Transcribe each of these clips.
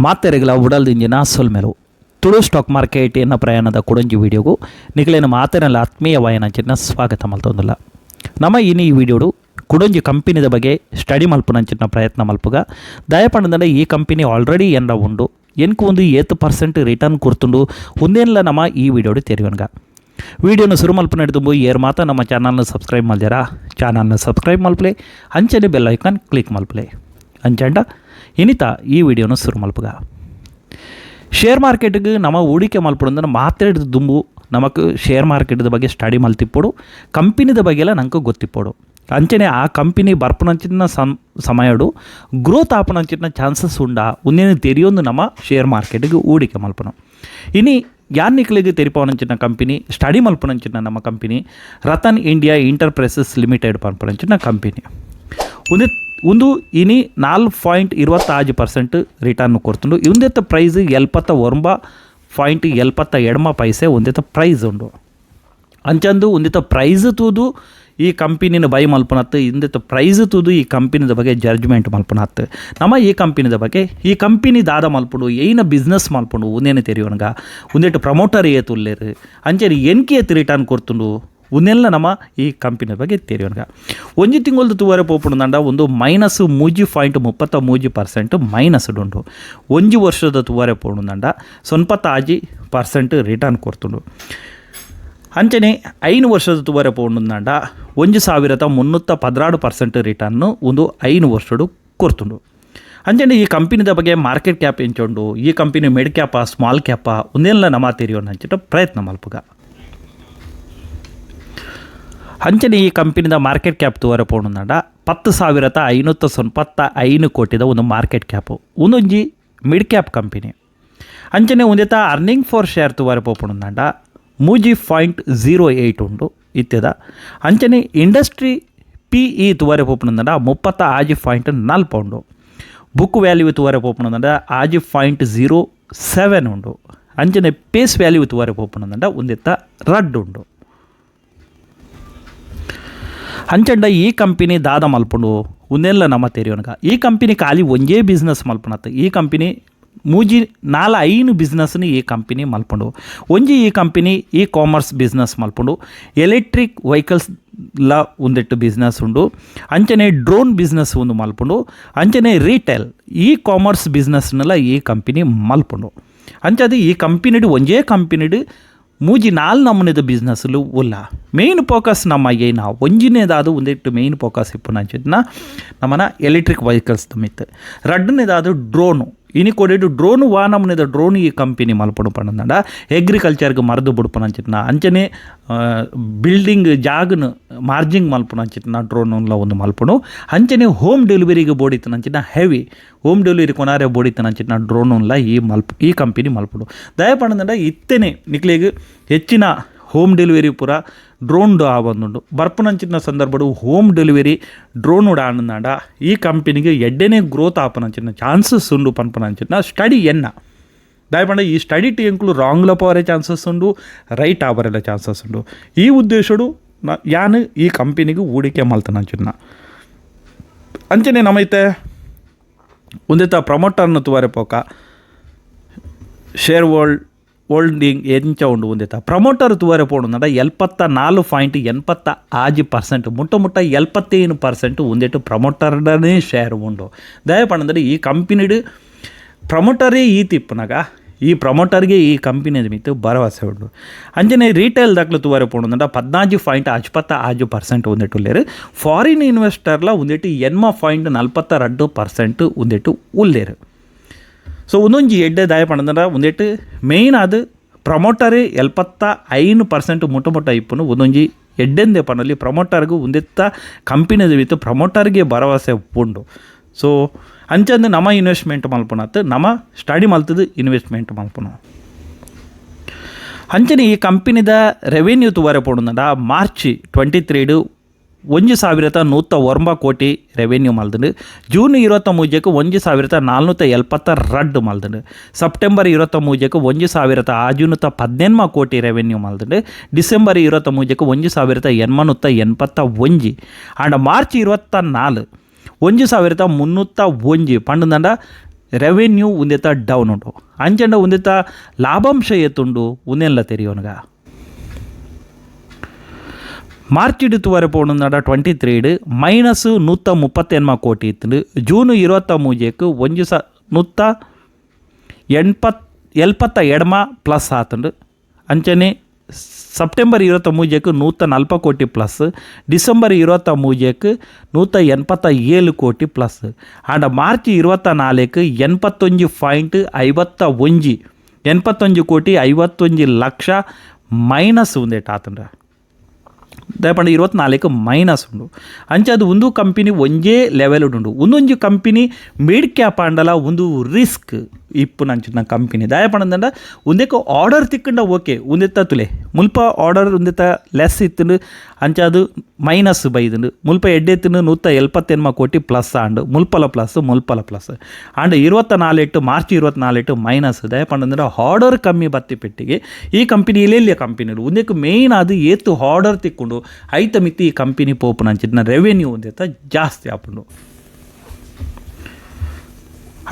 ಮಾತೆರೆಗಳ ಉಡಲ್ದಿಂಜಿನ ಸೊಲ್ಮೆಲು Tulu stock market ಎನ್ನ ಪ್ರಯಾಣದ ಕೊಡೊಂಜಿ ವಿಡಿಯೋಗು ನಿಗಲೇನ ಮಾತೆರೆಲ್ಲ ಆತ್ಮೀಯ ವಾಯನಂಚಿನ ಸ್ವಾಗತ ಮಲ್ತೊಂದುಲ್ಲ. ನಮ್ಮ ಇನಿ ಈ ವಿಡಿಯೋಡು ಕುಡೊಂಜಿ ಕಂಪನಿದ ಬಗ್ಗೆ ಸ್ಟಡಿ ಮಲ್ಪುನಂಚಿನ ಪ್ರಯತ್ನ ಮಲ್ಪುಗ. ದಯಪಂಡಂದ್ರೆ ಈ ಕಂಪನಿ ಆಲ್ರೆಡಿ ಎನ್ನ ಉಂಡು, ಎನ್ಕು ಒಂದು ಏತ್ ಪರ್ಸೆಂಟ್ ರಿಟರ್ನ್ ಕೊರ್ತುಂಡು ಒಂದೇನ್ಲ ನಮ್ಮ ಈ ವಿಡಿಯೋಡು ತೆರಿವನ್ಗ. ವಿಡಿಯೋನ ಶುರು ಮಲ್ಪು ನಡೆದು ಏರ್ ಮಾತ ನಮ್ಮ ಚಾನಲ್ನ ಸಬ್ಸ್ಕ್ರೈಬ್ ಮಲ್ದಿರಾ ಚಾನಲ್ನ ಸಬ್ಸ್ಕ್ರೈಬ್ ಮಲ್ಪಲೆ, ಅಂಚನೆ bell icon click ಮಲ್ಪಲೆ. ಅಂಚಂಡ ಇನಿತ ಈ ವಿಡಿಯೋನ ಶುರು ಮಲ್ಪುಗ. ಶೇರ್ ಮಾರ್ಕೆಟ್ಗೆ ನಮ್ಮ ಹೂಡಿಕೆ ಮಲ್ಪಡು ಮಾತಾಡಿದ ದುಂಬು ನಮಕ್ ಶೇರ್ ಮಾರ್ಕೆಟ್ದ ಬಗ್ಗೆ ಸ್ಟಡಿ ಮಲ್ತಿಪ್ಪೋಡು, ಕಂಪನಿದ ಬಗ್ಗೆ ಎಲ್ಲ ನಂಗೆ ಗೊತ್ತಿಪ್ಪೋಡು. ಅಂಚನೆ ಆ ಕಂಪನಿ ಬರ್ಪುನಂಚಿನ ಸಮಯಡು ಗ್ರೋತ್ ಆಪುನಂಚಿನ ಚಾನ್ಸಸ್ ಉಂಡಾ ಉಂದೇನು ತೆರಿಯೊಂದು ನಮ್ಮ ಶೇರ್ ಮಾರ್ಕೆಟ್ಗೆ ಹೂಡಿಕೆ ಮಲ್ಪನು. ಇನಿ ಯಾನ್ನಿಕ್ಲಿಗೆ ತೆರಿಪವನಂಚಿನ ಕಂಪನಿ ಸ್ಟಡಿ ಮಲ್ಪುನಂಚಿನ ನಮ್ಮ company Ratan India enterprises limited ಪನ್ಪುನಂಚಿನ company. ಒಂದು ಒಂದು ಇನಿ 4.26% ರಿಟರ್ನ್ ಕೊಡ್ತುಂಡು. ಇಂದೆತ್ತ ಪ್ರೈಸ್ 79.72 ಪೈಸೆ ಒಂದೆತ್ತ ಪ್ರೈಸ್ ಉಂಡು. ಅಂಚಂದು ಒಂದಿತ್ತ ಪ್ರೈಸ್ ತೂದು ಈ ಕಂಪನಿನ ಬೈ ಮಲ್ಪನತ್ತು, ಇಂದಿತ್ತ ಪ್ರೈಸ್ ತೂದು ಈ ಕಂಪನಿದ ಬಗ್ಗೆ ಜಡ್ಜ್ಮೆಂಟ್ ಮಲ್ಪನತ್ತು. ನಮ್ಮ ಈ ಕಂಪನಿದ ಬಗ್ಗೆ ಈ ಕಂಪನಿ ದಾದ ಮಲ್ಪುಂಡು, ಏನ ಬಿಸ್ನೆಸ್ ಮಲ್ಪುಂಡು ಒಂದೇನು ತೆರಿಯೋಣಗ, ಒಂದಿಟ್ಟು ಪ್ರಮೋಟರ್ ಏತ್ ಉಲ್ಲೇರು, ಅಂಚನೆ ಎನ್ಕೆ ಏತ್ ರಿಟರ್ನ್ ಕೊಡ್ತುಂಡು ಉಂದೆಲ್ಲ ನಮ್ಮ ಈ ಕಂಪನಿದ ಬಗ್ಗೆ ತೆರಿಯೋಣಗ. ಒಂಜಿ ತಿಂಗಳದು ತೂವರೆ ಪೋಪುಂಡು ಒಂದು ಮೈನಸ್ 3.33% ಮೈನಸ್ ಉಂಡು. ಒಂಜಿ ವರ್ಷದ ತೂವರೆ ಪೋಪುಂಡ 96% ರಿಟರ್ನ್ ಕೊಡ್ತುಂಡು. ಅಂಚನೆ 5 ವರ್ಷದ ತುವರೆ ಪೋಂಡುಂದಾಂಡ 1312% ರಿಟರ್ನ್ ಒಂದು 5 ವರ್ಷಡು ಕೊರ್ತುಂಡು. ಅಂಚನೆ ಈ ಕಂಪನಿದ ಬಗ್ಗೆ ಮಾರ್ಕೆಟ್ ಕ್ಯಾಪ್ ಎಂಚುಂಡು, ಈ ಕಂಪನಿ ಮಿಡ್ ಕ್ಯಾಪ ಸ್ಮಾಲ್ ಕ್ಯಾಪ ಒಂದೆಲ್ಲ ನಮ ತೆರಿಯೋಣ ಅಂಚಿಟ ಪ್ರಯತ್ನ ಮಲ್ಪುಗ. ಅಂಚನೆ ಈ ಕಂಪನಿದ ಮಾರ್ಕೆಟ್ ಕ್ಯಾಪ್ ತೂವರೆ ಪೋಂಡುಂದಾಂಡ 10,595 ಕೋಟಿದ ಒಂದು ಮಾರ್ಕೆಟ್ ಕ್ಯಾಪು, ಒಂದೊಂಜಿ mid cap company. ಅಂಚನೆ ಒಂದೇತ earning for share ತೂವರೆ ಪೋಪುಂಡುಂದಾಂಡ 3.08 ಉಂಡು ಇತ್ಯದ. ಅಂಚನೆ industry P E ತೂವರೆ ಪೋಪುಂಡುಂದಾಂಡ 36.4 ಉಂಡು. ಬುಕ್ ವ್ಯಾಲ್ಯೂ ತೂವರೆ ಪೋಪುಂಡುಂದಾಂಡ 6.07 ಉಂಡು. ಅಂಚನೆ ಪೇಸ್ ವ್ಯಾಲ್ಯೂ ತೂವರೆ ಪೋಪುಂಡುಂದಾಂಡ ಒಂದೆತ್ತ 2 ಉಂಡು. ಅಂಚಂಡ ಈ ಕಂಪನಿ ದಾದ ಮಲ್ಪುಂಡು ಉಂದೆಲ್ಲ ನಮ್ಮ ತೆರಿಯೋಣಗ. ಈ ಕಂಪನಿ ಖಾಲಿ ಒಂಜೇ ಬಿಸ್ನೆಸ್ ಮಲ್ಪುನತ್ತು. ಈ ಕಂಪನಿ ಮೂಜಿ ನಾಲ್ ಐನು ಬಿಸ್ನೆಸ್ನ ಈ ಕಂಪನಿ ಮಲ್ಪುಂಡು. ಒಂಜಿ ಈ company e commerce business ಮಲ್ಪುಂಡು, electric vehicles ಲ ಒಂದಿಟ್ಟು ಬಿಸ್ನೆಸ್ ಉಂಡು. ಅಂಚನೆ ಡ್ರೋನ್ ಬಿಸ್ನೆಸ್ ಒಂದು ಮಲ್ಪುಂಡು. ಅಂಚನೆ retail e commerce ಬಿಸ್ನೆಸ್ನೆಲ್ಲ ಈ ಕಂಪನಿ ಮಲ್ಪುಂಡು. ಅಂಚದು ಈ ಕಂಪನಿಡು ಒಂಜೇ ಕಂಪನಿಡು ಮೂಜಿ ನಾಲ್ ನಮೂನೆದ ಬಿಸ್ನೆಸ್ಲು ಉಲ್ಲ. ಮೇನ್ ಫೋಕಸ್ ನಮ್ಮ ಏನ ಒಂಜಿನೇದಾದ ಒಂದಿಟ್ಟು ಮೇನ್ ಫೋಕಸ್ ಇಪ್ಪುನಂಚಿನ ನಮ್ಮನ ಎಲೆಕ್ಟ್ರಿಕ್ ವೆಹಿಕಲ್ಸ್ ಮಿತ್ತು. ರಡ್ಡನೇದಾದ ಡ್ರೋನು. ಇನಿ ಕೊಡಿಡು ಡ್ರೋನು ವಾ ನಮೂನೆದ ಡ್ರೋನ್ ಈ ಕಂಪನಿ ಮಲ್ಪುಂಡು ಪಂಡಂಡ ಅಗ್ರಿಕಲ್ಚರ್ಗೆ ಮರದು ಬುಡ್ಪುನಂಚಿನ, ಅಂಚನೆ ಬಿಲ್ಡಿಂಗ್ ಜಾಗನ ಮಾರ್ಜಿಂಗ್ ಮಲ್ಪುನಂಚಿನ ಡ್ರೋನ್ಲ ಒಂದು ಮಲ್ಪುಂಡು. ಅಂಚನೆ ಹೋಮ್ ಡೆಲಿವರಿಗೆ ಬೋಡಿತ್ತನಂಚಿನ heavy home delivery ಕೊನಾರೆ ಬೋಡಿತ್ತನಂಚಿನ ಡ್ರೋನ್ಲ ಈ ಕಂಪನಿ ಮಲ್ಪುಂಡು. ದಯಪಂಡಂಡ ಇತ್ತನೆ ನಿಕ್ಲೆಗ್ ಹೆಚ್ಚಿನ ಹೋಮ್ ಡೆಲಿವರಿ ಪೂರ ಡ್ರೋನ್ ಆವೊಂದುಂಡು. ಬರ್ಪುನಂಚಿನ ಸಂದರ್ಭಡು home delivery drone ಆನಂದಾಂಡ ಈ ಕಂಪನಿಗೆ ಎಡ್ಡೆನೇ ಗ್ರೋತ್ ಆಪುನಂಚಿನ ಚಾನ್ಸಸ್ ಉಂಡು ಪನ್ಪುನಂಚಿನ ಸ್ಟಡಿ ಎನ್ನ. ದಯಪಂಡ ಈ ಸ್ಟಡಿ ಎಂಕುಲು ರಾಂಗ್ಲ ಪೋರೆ ಚಾನ್ಸಸ್ ಉಂಡು, ರೈಟ್ ಆವರೆಲ್ಲ ಚಾನ್ಸಸ್ ಉಂಡು. ಈ ಉದ್ದೇಶಡು ಯಾನ್ ಈ ಕಂಪನಿಗೆ ಹೂಡಿಕೆ ಮಲ್ತನಂಚಿನ. ಅಂಚನೆ ನಮೈತೆ ಒಂದಿತ್ತ ಪ್ರಮೋಟರ್ನ ತೂವರೆ ಪೋಕ share world holding ಎಂಚ ಉಂಡು. ಒಂದಿತ್ತ ಪ್ರಮೋಟರ್ ತೂವರೆ ಪೋಂಡುಂಡ 74.86% ಮುಟ್ಟ ಮುಟ್ಟ 75% ಒಂದಿಟ್ಟು ಪ್ರಮೋಟರ್ಡನೇ ಶೇರ್ ಉಂಡು. ದಯಪಂಡಂದ್ರೆ ಈ ಕಂಪನಿಡು ಪ್ರಮೋಟರೇ ಈ ತಿಪ್ಪುನಗ ಈ ಪ್ರಮೋಟರ್ಗೆ ಈ ಕಂಪನಿದ ಮಿತ್ತು ಭರವಸೆ ಉಂಡು. ಅಂಚನೆ ರೀಟೇಲ್ ದಾಖಲು ತೂವರೆ ಪೋಂಡುಂಡ 14.56% ಒಂದಿಟ್ಟು ಉಲ್ಲೇರು. ಫಾರಿನ್ ಇನ್ವೆಸ್ಟರ್ಲ ಒಂದಿಟ್ಟು 8.42% ಒಂದಿಟ್ಟು ಉಲ್ಲೇರು. ಸೊ ಒಂದೊಂಜಿ ಎಡ್ಡೆ ದಾಯ ಪಂಡಂದ್ರೆ ಒಂದಿಟ್ಟು ಮೇಯ್ನ್ ಅದು ಪ್ರಮೋಟರೇ 75% ಮುಟ್ಟ ಮುಟ್ಟ ಇಪ್ಪುನು ಒಂದೊಂಜಿ ಎಡ್ಡೆಂದೆ ಪನಲ್ಲಿ ಪ್ರಮೋಟರ್ಗೂ ಒಂದಿತ್ತ ಕಂಪನಿದ ವಿತ್ತು ಪ್ರಮೋಟರ್ಗೆ ಭರವಸೆ ಉಂಡು. ಸೊ ಅಂಚಂದು ನಮ್ಮ ಇನ್ವೆಸ್ಟ್ಮೆಂಟ್ ಮಲ್ಪುನತ್ತು ನಮ್ಮ ಸ್ಟಡಿ ಮಲ್ತದ್ದು ಇನ್ವೆಸ್ಟ್ಮೆಂಟ್ ಮಲ್ಪುನು. ಅಂಚನೆ ಈ ಕಂಪನಿದ ರೆವೆನ್ಯೂ ತೂವರೆ ಪೋಡುಂಡ ಮಾರ್ಚ್ 23 1,109 ಕೋಟಿ ರೆವೆನ್ಯೂ ಮಲ್ದುಂಡು. ಜೂನ್ 23ಕ್ಕೆ 1,472 ಮಲ್ದುಂಡು. ಸೆಪ್ಟೆಂಬರ್ 23ಕ್ಕೆ 1,618 ಕೋಟಿ ರೆವೆನ್ಯೂ ಮಲ್ದುಂಡು. ಡಿಸೆಂಬರ್ 23ಕ್ಕೆ 1,881. ಆಂಡ ಮಾರ್ಚ್ 24 1,301 ಪಂಡಂದಂಡ Revenue ಉಂದೆತ down ಉಂಡು. ಅಂಚಂಡ ಉಂದೆತ ಲಾಭಾಂಶ ಏತುಂಡು ಉಂದೆನ್ಲ ತೆರಿಯೋನ್ಗ. ಮಾರ್ಚಿಡ್ ತೂವರೆ ಪೋಣುಂದಾಂಡ 23 ಮೈನಸ್ 138 ಕೋಟಿ ಇತ್ತುಂಡು. ಜೂನ್ 23ಕ್ ಒಂಜಿ ಸ ನೂತ್ತ ಎಣ್ಪತ್ 78 ಪ್ಲಸ್ ಆತುಂಡು. ಅಂಚನೆ ಸೆಪ್ಟೆಂಬರ್ 23ಕ್ 140 ಕೋಟಿ ಪ್ಲಸ್. ಡಿಸೆಂಬರ್ 23ಕ್ 187 ಕೋಟಿ ಪ್ಲಸ್. ಆಂಡ ಮಾರ್ಚ್ 24ಕ್ 81.51, 81 ಕೋಟಿ 51 ಲಕ್ಷ ಮೈನಸ್ ಉಂದೆಟ್ ಆತುಂಡು. ದಾಯೆ 24ಕ್ ಮೈನಸ್ ಉಂಡು. ಅಂಚ ಅದು ಒಂದು ಕಂಪನಿ ಒಂಜೇ ಲೆವೆಲ್ ಉಂಡು. ಒಂದೊಂಜಿ company mid cap ಆಂಡಲ ಒಂದು ರಿಸ್ಕ್ ಇಪ್ಪುನಂಚಿನ ಕಂಪನಿ. ದಾಯೆ ಪಂಡಂಡ ಉಂದೆಕ್ ಆರ್ಡರ್ ತಿಕ್ಕಂಡ ಓಕೆ. ಉಂದೆತ್ತ ತುಲೆ, ಮುಲ್ಪ ಆರ್ಡರ್ ಉಂದೆತ ಲೆಸ್ ಇತ್ತುಂಡು, ಅಂಚ ಅದು ಮೈನಸ್ ಬೈದುಂಡು. ಮುಲ್ಪ ಎಡ್ಡೆ ಇತ್ತುಂಡು, 178 ಕೋಟಿ ಪ್ಲಸ್ ಆಂಡು. ಮುಲ್ಪಲ ಪ್ಲಸ್, ಮುಲ್ಪಲ ಪ್ಲಸ್. ಆಂಡ 24 ಮಾರ್ಚ್ 24 ಮೈನಸ್. ದಾಯೆ ಪಂಡಂದ್ರೆ ಆರ್ಡರ್ ಕಮ್ಮಿ ಬತ್ತಿ ಪೆಟ್ಟಿಗೆ. ಈ ಕಂಪನಿ ಎಲ್ಲೆಲ್ಲಿಯ ಕಂಪನಿಲು ಉಂದೆಕ್ ಮೇಯ್ನ್ ಅದು ಏತು ಆರ್ಡರ್ ತಿಕ್ಕೊಂಡು ಐತ ಮಿತ್ತಿ ಈ ಕಂಪನಿ ಪೋಪುನಂಚಿನ ರೆವೆನ್ಯೂ ಉಂದೆತ ಜಾಸ್ತಿ ಆಪುಂಡು.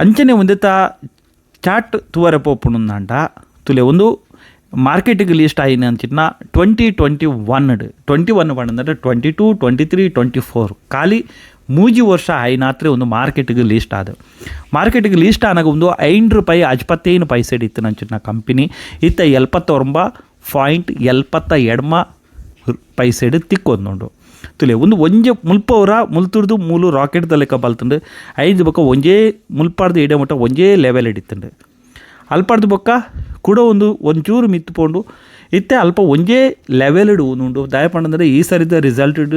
ಅಂಚನೆ ಉಂದೆತ ಚಾರ್ಟ್ ತೂವರೆ ಪೋಪುಂಡುಂದಾಂಡ ತುಲೆ, ಒಂದು ಮಾರ್ಕೆಟಿಗೆ ಲಿಸ್ಟ್ ಆಯಿನ ಅಂಚಿನ 2021, 21 ಪಂಡಂದ್ರೆ 22, 23, 24, ಖಾಲಿ 3 ವರ್ಷ ಆಯಿನಾತ್ರೆ ಒಂದು ಮಾರ್ಕೆಟಿಗೆ ಲಿಸ್ಟ್ ಆದ. ಮಾರ್ಕೆಟಿಗೆ ಲಿಸ್ಟ್ ಆನಾಗ ಒಂದು 5 ರೂಪಾಯಿ 55 ಪೈಸೆ ಇತ್ತು ನಂಚಿನ ಕಂಪನಿ ಇತ್ತ 79.78 ಪೈಸೆಡ್ ತಿಕ್ಕೊಂದುಂಡು. ತುಲೆ, ಒಂದು ಒಂಜೆ ಮುಲ್ಪವರ ಮುಲ್ತುರ್ದು ಮೂಲು ರಾಕೆಟ್ ದ ಲೆಕ್ಕ ಬಲ್ತುಂಡು. ಐದು ಬೊಕ್ಕ ಒಂಜೇ ಮುಲ್ಪಾರ್ದು ಇಡೆ ಮುಟ್ಟ ಒಂಜೇ ಲೆವೆಲ್ ಹಿಡಿತುಂಡು. ಅಲ್ಪಾರ್ದು ಬೊಕ್ಕ ಕೂಡ ಒಂದು ಒಂಚೂರು ಮಿತ್ತು ಪೋಂಡು. ಇತ್ತೆ ಅಲ್ಪ ಒಂಜೇ ಲೆವೆಲ್ಡ್ ಉಂಡು. ದಾಯೆ ಪಂಡಂದ್ರೆ ಈ ಸರಿದ ರಿಸಲ್ಟ್,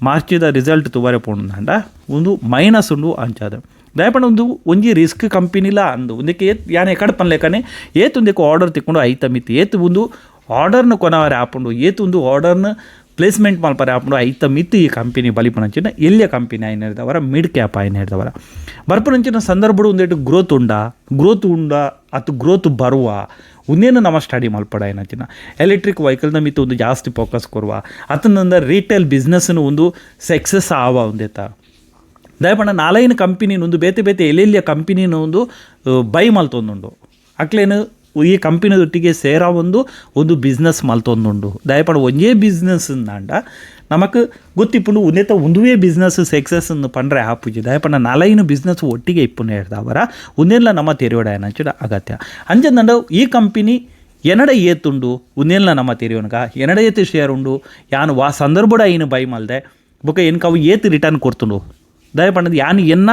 ಮಾರ್ಚಿದ ರಿಸಲ್ಟ್ ತೂವರೆ ಪೋಂಡುಂದಾಂಡ ಒಂದು ಮೈನಸ್ ಉಂಡು. ಅಂಚಾದ ದಾಯೆ ಪಂಡ ಒಂದು ಒಂಜಿ ರಿಸ್ಕ್ ಕಂಪನಿಲ ಅಂದು. ಒಂದಕ್ಕೆ ಏತ್ ಯಾನ್ ಎಕಡೆ ಪನ್ಲೆಕನೆ, ಏತ್ ಒಂದಕ್ಕೆ ಆರ್ಡರ್ ತಿಕ್ಕೊಂಡು ಐತ ಮಿತ್ತು ಏತ್ ಒಂದು ಆರ್ಡರ್ನ ಕೊನವರೆ ಆಪುಂಡು, ಏತ್ ಒಂದು ಆರ್ಡರ್ನ ಪ್ಲೇಸ್ಮೆಂಟ್ ಮಲ್ಪರೆ ಆಪುಂಡು, ಐತ ಮಿತ್ತು ಈ ಕಂಪನಿ ಬಲಿಪುನಂಚಿನ ಎಲ್ಯ ಕಂಪನಿ ಆಯಿನ ಮಿಡ್ ಕ್ಯಾಪ್ ಆಯಿನ ಹಿಡ್ದವರ ಬರ್ಪುನಂಚಿನ ಸಂದರ್ಭಡು ಒಂದೇಟು ಗ್ರೋತ್ ಉಂಡಾ, ಗ್ರೋತ್ ಉಂಡಾ ಅತ್ತು ಗ್ರೋತ್ ಬರುವ ಉಂದೇನು ನಮ್ಮ ಸ್ಟಡಿ ಮಲ್ಪಡ. ಎಲೆಕ್ಟ್ರಿಕ್ ವೆಹಿಕಲ್ನ ಮಿತ್ತು ಒಂದು ಜಾಸ್ತಿ ಫೋಕಸ್ ಕೊರುವ ಅತನಂದ ರೀಟೇಲ್ ಬಿಸ್ನೆಸ್ನು ಒಂದು ಸಕ್ಸಸ್ ಆವ ಒಂದೇತ. ದಯಪಂಡ ನಾಲೈನ್ ಕಂಪನಿ ಒಂದು ಬೇತೆ ಬೇತೆ ಎಲ್ಲೆಲ್ಲಿಯ ಕಂಪನಿನ ಒಂದು ಬೈ ಮಲ್ತೊಂದುಂಡು. ಅಕ್ಲೇನು ಈ ಕಂಪನಿದೊಟ್ಟಿಗೆ ಸೇರ ಒಂದು ಒಂದು ಬಿಸ್ನೆಸ್ ಮಲ್ತೊಂದುಂಡು. ದಯಪಂಡ ಒಂಜೇ ಬಿಸ್ನೆಸ್ ಅಂದಾಂಡ ನಮಕ್ ಗೊತ್ತಿಪ್ಪುಂಡು, ಉಂದೆತ ಒಂದುವೇ ಬಿಸ್ನೆಸ್ ಸಕ್ಸಸ್ ಪಂಡ್ರೆ ಆಪುಜಿ. ದಯಪಂಡ ನಾಲೈನ್ ಬಿಸ್ನೆಸ್ ಒಟ್ಟಿಗೆ ಇಪ್ಪುನ ಹೇಳ್ದವರ ಉಂದೆಲ್ಲ ನಮ್ಮ ತೆರಿಯೋಡ ಅಗತ್ಯ. ಅಂಚಂದಂಡ ಈ ಕಂಪನಿ ಎನಡ ಏತುಂಡು ಉಂದೆಲ್ಲ ನಮ್ಮ ತೆರಿಯೋನಗ. ಎನಡ ಏತು ಶೇರ್ ಉಂಡು, ಯಾನು ವಾ ಸಂದರ್ಭಡ ಐನು ಬೈ ಮಲ್ದೆ, ಬೊಕ ಎನ್ಕ ಅವು ಏತು ರಿಟರ್ನ್ ಕೊಡ್ತುಂಡು. ದಯಪಂಡದು ಯಾನು ಎನ್ನ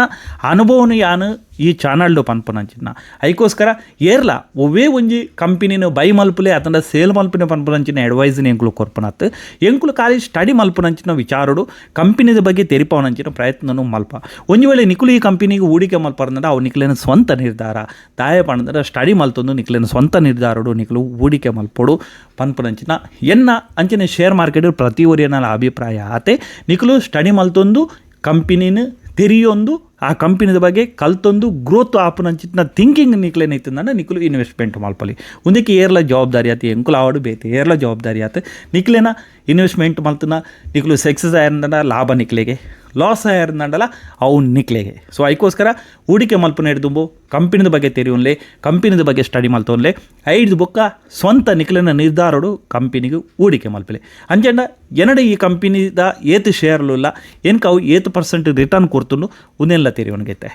ಅನುಭವನು ಯಾನು ಈ ಚಾನಲ್ಡು ಪನ್ಪುನಂಚಿನ. ಐಕೋಸ್ಕರ ಏರ್ಲ ಒವ್ವೇ ಒಂಜಿ ಕಂಪನಿನ ಬೈ ಮಲ್ಪುಲೆ ಅತಂಡ ಸೇಲ್ ಮಲ್ಪುನೆ ಪನ್ಪುನಂಚಿನ ಅಡ್ವೈಸ್ನ ಎಂಕುಲು ಕೊರ್ಪುನತ್. ಎಂಕುಲು ಖಾಲಿ ಸ್ಟಡಿ ಮಲ್ಪುನಂಚಿನ ವಿಚಾರಡು ಕಂಪನಿದ ಬಗ್ಗೆ ತೆರಿಪವನಂಚಿನ ಪ್ರಯತ್ನನು ಮಲ್ಪ. ಒಂಜಿ ವೇಳೆ ನಿಕುಲು ಈ ಕಂಪನಿಗೆ ಹೂಡಿಕೆ ಮಲ್ಪರಂದ್ರೆ ಅವು ನಿಕ್ಲೇನ ಸ್ವಂತ ನಿರ್ಧಾರ. ದಾಯ ಪಂಡಂದ್ರೆ ಸ್ಟಡಿ ಮಲ್ತೊಂದು ನಿಕ್ಲೇನ ಸ್ವಂತ ನಿರ್ಧಾರಡು ನಿಕುಲು ಹೂಡಿಕೆ ಮಲ್ಪೊಡು ಪನ್ಪುನಂಚಿನ ಎನ್ನ ಅಂಚನೆ ಶೇರ್ ಮಾರ್ಕೆಟ್ ಪ್ರತಿ ಒರಿಯನ ಅಭಿಪ್ರಾಯ ಆತೆ. ನಿಕುಲು ಸ್ಟಡಿ ಮಲ್ತೊಂದು ಕಂಪನಿನ ತೆರಿಯೊಂದು, ಆ ಕಂಪನಿದ ಬಗ್ಗೆ ಕಲ್ತೊಂದು, ಗ್ರೋತ್ ಆಪುನಂಚಿನ ಥಿಂಕಿಂಗ್ ನಿಕ್ಲೇನ ಇತ್ತಂದ್ರೆ ನಿಕುಲು ಇನ್ವೆಸ್ಟ್ಮೆಂಟ್ ಮಲ್ಪಲಿ. ಒಂದಕ್ಕೆ ಏರ್ಲ ಜವಾಬ್ದಾರಿ ಆತು, ಎಂಕುಲು ಆವಡು ಬೇತೆ ಏರ್ಲ ಜವಾಬ್ದಾರಿ ಆತು. ನಿಕ್ಲೇನ ಇನ್ವೆಸ್ಟ್ಮೆಂಟ್ ಮಲ್ತನ ನಿಕುಲು ಸಕ್ಸಸ್ ಆಯಂದಂಡ ಲಾಭ ನಿಕ್ಲೆಗೆ, ಲಾಸ್ ಆಯಂದಂಡಲ ಅವು ನಿಕ್ಲೆಗೆ. ಸೊ ಐಕೋಸ್ಕರ ಹೂಡಿಕೆ ಮಲ್ಪುನ ಹಿಡ್ದುಂಬು ಕಂಪನಿದ ಬಗ್ಗೆ ತೆರಿಯುನ್ಲೆ, ಕಂಪನಿದ ಬಗ್ಗೆ ಸ್ಟಡಿ ಮಲ್ತೊನ್ಲೆ. ಐದು ಬೊಕ್ಕ ಸ್ವಂತ ನಿಕ್ಲೆನ ನಿರ್ಧಾರಡು ಕಂಪನಿಗೆ ಹೂಡಿಕೆ ಮಲ್ಪಲೆ. ಅಂಚಂಡ ಎನಡ ಈ ಕಂಪನಿದ ಏತು ಶೇರ್ಲು ಇಲ್ಲ, ಏನ್ಕ ಅವು ಏತು ಪರ್ಸೆಂಟ್ ರಿಟರ್ನ್ ಕೊಡ್ತುಂಡು ಉಂದೆಲ್ಲ ತೆರಿಯೋನ್ಗೈತೆ.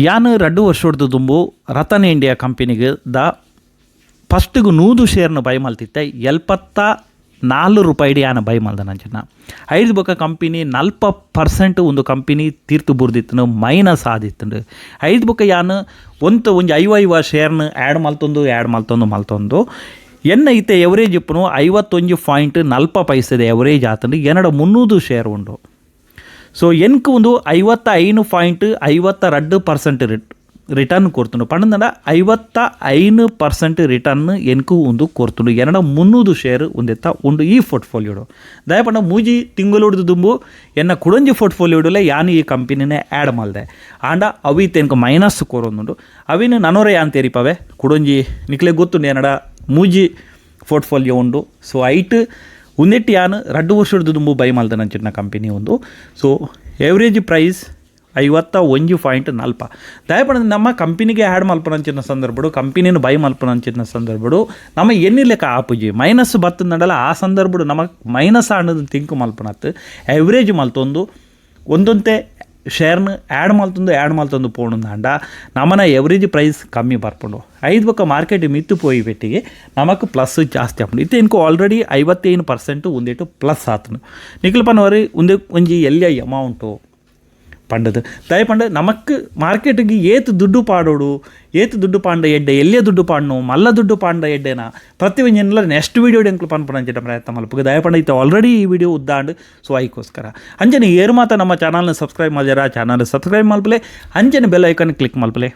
ಯಾನು 2 ವರ್ಷದ ದುಂಬು ರತನ್ ಇಂಡಿಯಾ ಕಂಪನಿಗೆ the ಫಸ್ಟಿಗೆ 100 ಶೇರ್ನ ಬೈ ಮಲ್ತಿತ್ತೆ. 74 ರೂಪಾಯಿ ಯಾನ ಬೈ ಮಲ್ದ ನಂಚಿನ. ಐದು ಬೊಕ್ಕ ಕಂಪನಿ 40% ಒಂದು ಕಂಪನಿ ತೀರ್ತು ಬುರ್ದಿತ್ತು, ಮೈನಸ್ ಆದಿತ್ತುಂಡು. ಐದು ಬೊಕ್ಕ ಯಾನು ಒಂತ ಒಂಜಿ ಐವ ಐವ ಶೇರ್ನ ಆ್ಯಡ್ ಮಲ್ತೊಂದು, ಆ್ಯಡ್ ಮಲ್ತೊಂದು ಮಲ್ತೊಂದು ಎನ್ನ ಇತ್ತೆ ಎವರೇಜ್ ಇಪ್ಪುನು 51 ಪಾಯಿಂಟ್ 40 ಪೈಸೆದ ಎವರೇಜ್ ಆತಂಡು. ಎನ್ನಡ 300 ಶೇರ್ ಉಂಡು. ಸೊ ಎನ್ಕ್ ಒಂದು 55.52% ರಿಟರ್ನ್ ಕೊಡ್ತುಂಡು. ಪಂಡಂಡ 55% ರಿಟರ್ನ್ ಎನ್ಕು ಒಂದು ಕೊಡ್ತುಂಡು. ಎನ್ನಡ 300 ಶೇರ್ ಉಂದೆತ್ತ ಉಂಡು ಈ ಪೋರ್ಟ್ಫೋಲಿಯೋಡು. ದಯಪಂಡ 3 ತಿಂಗಳೊಡ್ದು ದುಂಬು ಎನ್ನ ಕುಡೊಂಜಿ ಪೋರ್ಟ್ಫೋಲಿಯೋಡುಲೆ ಯಾನು ಈ ಕಂಪನಿನೇ ಆ್ಯಡ್ ಮಲ್ದೆ. ಆಂಡ ಅವು ಇತ್ತೆ ಎನ್ಕ ಮೈನಸ್ ಕೊರೊಂದುಂಡು. ಅವಿನ ನನೊರ ಯಾನ್ ತೆರಿಪವೆ. ಕುಡೊಂಜಿ ನಿಕ್ಲೆ ಗೊತ್ತುಂಡು, ಎನ್ನಡ ಮೂಜಿ ಪೋರ್ಟ್ಫೋಲಿಯೋ ಉಂಡು. ಸೊ ಐಟ್ ಉಂದೆಟ್ಟು ಯಾನು 2 ವರ್ಷದ ದುಂಬು ಬೈ ಮಲ್ದನಂಚಿನ ಕಂಪನಿ ಒಂದು. So average price 51.40. ದಾಯೆ ಪಂಡ ನಮ್ಮ ಕಂಪನಿಗೆ ಆ್ಯಡ್ ಮಲ್ಪುನಂಚಿನ ಸಂದರ್ಭಡು, ಕಂಪನಿನ ಬೈ ಮಲ್ಪುನಂಚಿನ ಸಂದರ್ಭಡು ನಮ್ಮ ಎನ್ನಿ ಲೆಕ್ಕ ಆಪುಜಿ. ಮೈನಸ್ ಬತ್ತಂಡಲ ಆ ಸಂದರ್ಭಡು ನಮಕ್ ಮೈನಸ್ ಆಂಡದು ತಿಂಕ್ ಮಲ್ಪುನತ್ ಎವರೇಜ್ ಮಲ್ತೊಂದು ಒಂದೊಂತೆ ಶೇರ್ನ ಆ್ಯಡ್ ಮಲ್ತೊಂದು ಆ್ಯಡ್ ಮಲ್ತೊಂದು ಪೋಣುಂದಾಂಡ ನಮನ ಎವರೇಜ್ ಪ್ರೈಸ್ ಕಮ್ಮಿ ಬರ್ಪುಂಡು. ಐದು ಬೊಕ್ಕ ಮಾರ್ಕೆಟ್ ಮಿತ್ತು ಪೋಯಿ ಪೆಟ್ಟಿಗೆ ನಮಕ್ ಪ್ಲಸ್ ಜಾಸ್ತಿ ಆಪುಂಡು. ಇತ್ತೆ ಇಂಕು ಆಲ್ರೆಡಿ 55% ಉಂದೆಟು ಪ್ಲಸ್ ಆತುಂಡು. ನಿಕುಲು ಪನವರಿ ಉಂದು ಒಂಜಿ ಎಲ್ಯ ಅಮೌಂಟು ಪಂಡದು. ದಾಯೆ ಪಂಡ ನಮಕ್ ಮಾರ್ಕೆಟ್ಗೆ ಏತ್ ದುಡ್ಡು ಪಾಡೋಡು, ಏತ್ ದುಡ್ಡು ಪಾಂಡ ಎಡ್ಡೆ, ಎಲ್ಯ ದುಡ್ಡು ಪಾಡ್ನು, ಮಲ್ಲ ದುಡ್ಡು ಪಾಂಡ ಎಡ್ಡೆನ, ಪ್ರತಿ ಒಂಜಿನ್ಲ ನೆಕ್ಸ್ಟ್ ವೀಡಿಯೋ ಎಂಕ್ಲು ಪನ್ಪುನಂಚಿನ ಪ್ರಯತ್ನ ಮಲ್ಪುಗ. ದಾಯೆ ಪಂಡ ಇತ್ತೆ ಆಲ್ರೆಡಿ ಈ ವಿಡಿಯೋ ಉದ್ದಾಂಡ್. ಸೊ ಐಕೋಸ್ಕರ ಅಂಚನೆ ಏರು ಮಾತ ನಮ್ಮ ಚಾನಲ್ನ ಸಬ್ಸ್ಕ್ರೈಬ್ ಮಲ್ಜರ, ಚಾನಲ್ ಸಬ್ಸ್ಕ್ರೈಬ್ ಮಲ್ಪಲೆ, ಅಂಚನೆ ಬೆಲ್ ಐಕನ್ ಕ್ಲಿಕ್ ಮಲ್ಪಲೆ.